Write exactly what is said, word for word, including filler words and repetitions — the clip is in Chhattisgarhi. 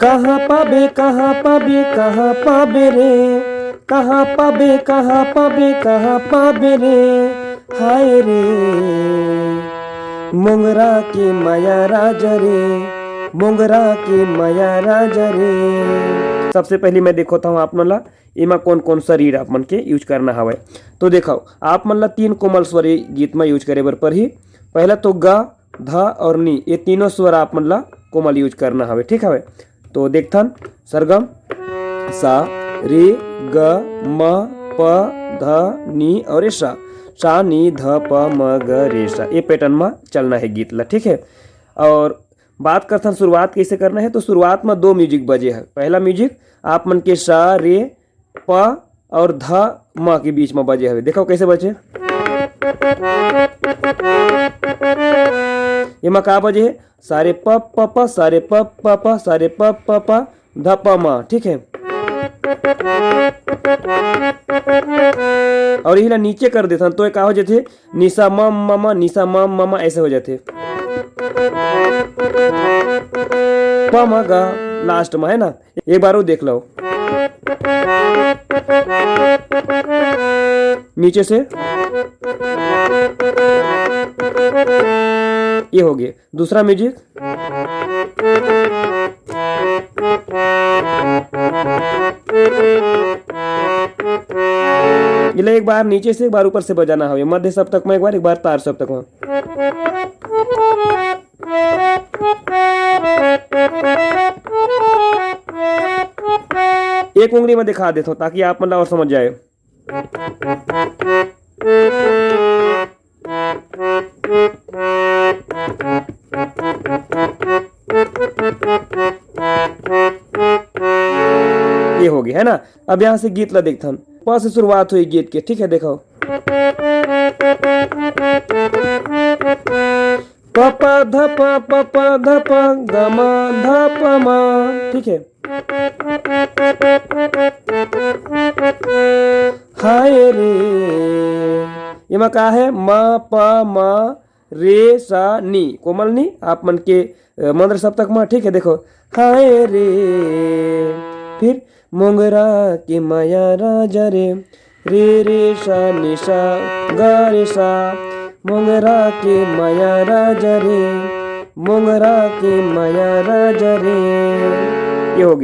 कहाँ पाबे, कहाँ पाबे, कहाँ पाबे रे? कहाँ पाबे, कहाँ पाबे, कहाँ पाबे रे? हाय रे, मोंगरा के मया राजा रे, मोंगरा के मया राजा रे। सबसे पहले मैं देखो था आप मन ला, एमा कौन कौन सा रीड आप मन के यूज करना हवय। तो देखो, आप मन ला तीन कोमल स्वर ये गीत में यूज करे बर परही। पहला तो ग, ध और नी, ये तीनों स्वर आप मन ला कोमल यूज करना हवे, ठीक हवे। तो देखथन, सरगम, सा, रे, ग, म, प, ध, नी और ये सा। सा, नी, ध, प, म, ग, रे, सा। ये पैटर्न में चलना है गीत ला, ठीक है। और बात करथन शुरुआत कैसे करना है, तो शुरुआत में दो म्यूजिक बजे है। पहला म्यूजिक आप मन के सा, रे, प और ध, म के बीच में बजे हवे। देखो कैसे बजे। एमा का बजे हे? सारे प प प, सारे प प प, सारे प प प, ध प म, ठीक है। और यही ला नीचे कर देथन तो ये का हो जाथे? निसा म म म, निसा म म म, ऐसे हो जाथे। प म ग लास्ट में है ना, एक बार वो देख लो। नीचे से ये हो गए। दूसरा म्यूजिक, ये ले एक बार नीचे से, एक बार ऊपर से बजाना है, मध्य सप्तक में एक बार, एक बार तार सप्तक में। एक उंगली में दिखा देता हूँ ताकि आप मतलब और समझ जाए। ये हो गया है ना। अब यहाँ से गीत ला देखथन, प से शुरुआत हुई गीत के, ठीक है, देखो। प प ध प, प प ध प, ग म ध प म, ठीक है। हाय रे, एमा का है? म प म रे सा नी, कोमल नी, आप मन के, अ, मंद्र सप्तक म, ठीक है, देखो। हाय रे, फिर मोंगरा के मया राजा रे, रे रे सा नी सा ग रे सा, मोंगरा के मया राजा रे, मोंगरा के मया राजा रे। ये हो गया।